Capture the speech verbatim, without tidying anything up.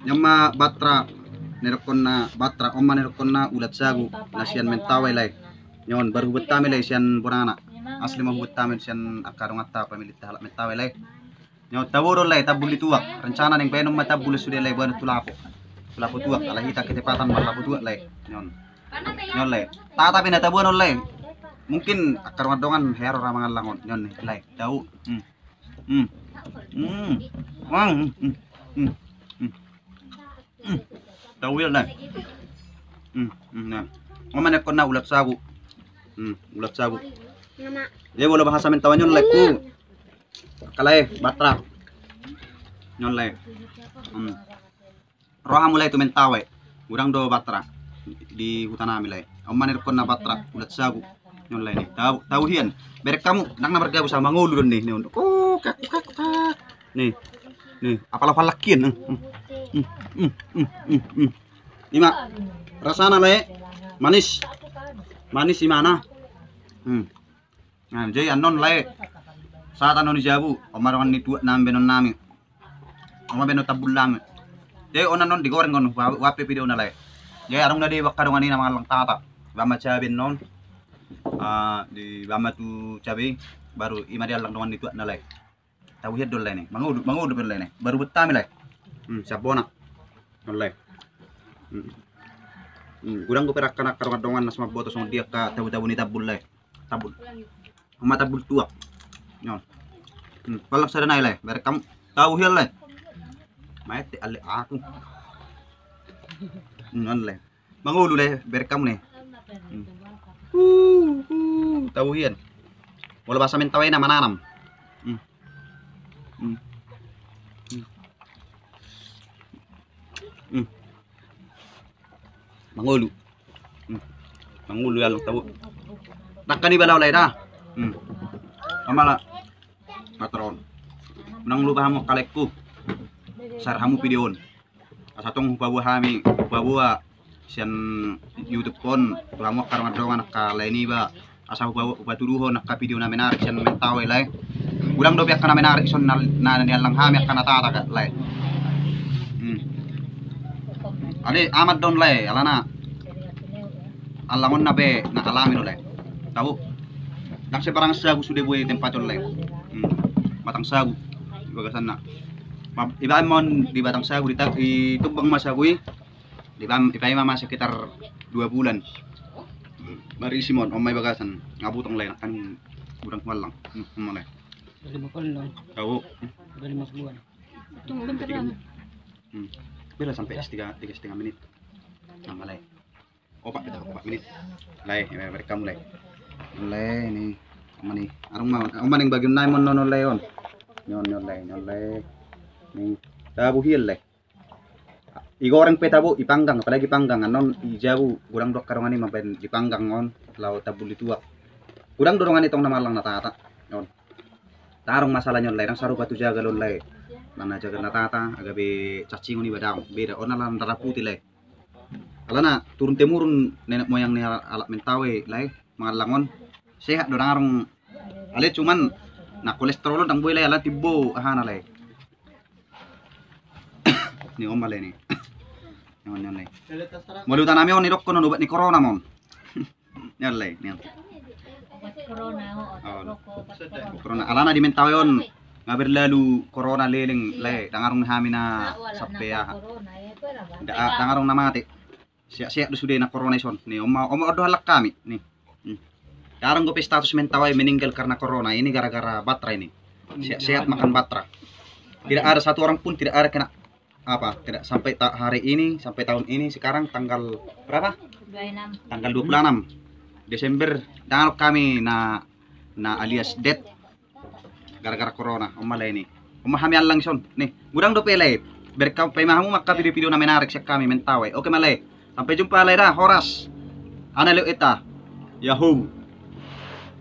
Nion ma batra, nidokkonna batra, on ma nidokkonna ulat sagu, na sian Mentawai, lae. Nion baru hubuat hami, lae, sian bonana. Asli ma hubuat hami sian angka donganta, pamilita halak Mentawai, lae. Nion tabo do, lae, tambul ni tuak. Rencana naeng baenon ma tambul sude, lae, baenon tu lapo. Tu lapo tuak, ala hita ketepatan marlapo tuak, lae. Nion. Nion, lae. Tata pe na tabuan on, lae. Mungkin angka dongan-dongan hea ro ra mangallang on. Nion, lae. Tabo. Hmm. Hmm. Hmm. Wang. Hmm. Hmm. Hmm. Hmm. Tabo, lae. Hmm. Hmm. Nah. On ma nidokkonna ulat sagu. Hmm. Ulat sagu. Dia bola bahasa Mentawai, nion, lae, ku. Kalae, batra. Nion, lae. Hmm. Ro hamu, lae, tu Mentawai. Godang do batra di huta nami, lae. On ma nidokkonna batra, ulat sagu. Nion, lae, ni. Tabo, tabo hian. Bereng hamu, ndang na margabus, mangolu do on, ni. Nion. Kukak, kukak, kukak. Ni. Ni, apala palakian. Hmm. Hmm. Hmm. Hmm. Hmm. Hmm. Ima rasana, lae. Manis. Manis imana. Hmm. Nah, jadi annon, lae. Sahat annon di jabu, on ma dongan ni tuak nami, baenon nami. On ma baenon tambul nami. Jadi on annon digoreng on, huape videona, lae. Jadi adong na di angka dongan i na mangallang tata. Baen ma cabe annon. Ah, dibaen ma tu cabe, baru ima diallang dongan ni tuakna, lae. Tabo hian do on, lae, ni. Mangolu, mangolu pe on, lae, ni. Baru hubuat hami, lae. Hmm, sian bona. On, lae. Hmm. Hmm, godang dope ra angka dongan-dongan na so mamboto songon dia angka tabo-tabo ni tambul, lae. Tambul. On ma tambul tuak. Nion. Hmm, palang sada nai, lae. Bereng hamu. Tabo hian, lae. Maete ale aku. Hmm, on, lae. Mangolu, lae, bereng hamu, ni. Hmm. Huh, huh, tabo hian. Molo bahasa Mentawai na mananam. Hmm. Hmm. Hmm. Hmm. Mangolu. Hmm. Mangolu, lae, tabo. Nangka ni bala, lae, da. Hmm. Amala. Patron. Unang lupa hamu, angka laengku. Share hamu video on. Asa tong hupaboa hami, hupaboa sian YouTube on tu hamu angka dongan-dongan, angka lae niba. Asa hupa-, hupatuduhon angka video na menarik sian Mentawai, lae. Godang dope angka na menarik son na, na niallang hami angka na tata, lae. Hmm. Alai aman do on, lae, alana allangonna pe na alami do, lae. Tabo. Ndang sembarangan sagu sude boi tempat on, lae. Hmm. Batang sagu di bagasanna. Ma-, ibaen ma on di batang sagu, di ta-, ditumbang ma sagu i. Dipaima ma sekitar dua bulan. Marisi ma on, on ma i bagasan. Nga butong, lae, kan godang huallang. Hmm, on ma, lae. Lima puluh. Tahu. Lima puluh. Tunggu bentar, Bang. Hmm. Bela sampai tiga, tiga setengah menit. Nama, lae. Opat kita, opat menit. Lae, ya, balik kamu, lae. Lae, ni. On ma ni. Arung ma, on ma ning bagian nai mon non, lae, on. Nion, nion, lae, nion, lae. Ni. Tabu hian, lae. Digoreng pe tabo, dipanggang, apalagi panggang, annon di jabu, godang do angka dongan i mambaen dipanggang on, laho tambul ni tuak. Godang do dongan i tong na mangallang na tata on. Ndang adong masalah nion, lae, ndang sarupa tu jagal on, lae. Manang jagal na tata, gabe cacingon iba, daong, beda, on ala darah putih, lae. Alana turun temurun nenek moyang ni halak, halak Mentawai, lae, mangallang on. Sehat do, ndang adong. Alai cuman na kolesterol on ndang boi, lae, ala timbo ahana, lae. Ni, on ma, lae, ni. Ni, on, ni, on, lae. Molo di huta nami on didokkon on ubat ni corona ma on. Ni, on, lae, ni, on. Obat corona, oh, obat corona. Alana di Mentawai on nga berlalu corona leleng, lae, ndang adong hami na sampe aha. Ndang adong na mate. Sehat-sehat do sude na corona i son. Ni, on ma, on ma on do halak hami. Ni. Hmm. Ndang adong dope status Mentawai meninggal karena corona. Ini gara-gara batra ini. Sehat-sehat makan batra. Tidak ada satu orang pun tidak ada kena apa, tidak sampai ta-, hari ini, sampai tahun ini, sekarang tanggal berapa? Dua puluh enam. Tanggal dua puluh enam Desember, ndang adong hami na, na alias dead. Gara-gara corona, on ma, lae, ni. On ma hami allang i son. Ni, godang dope, lae. Bereng hamu, paima hamu ma angka video-video na menarik sian hami Mentawai. Oke ma, lae. Sampai jumpa, lae, da, horas. Ana leo eta. Yahoo.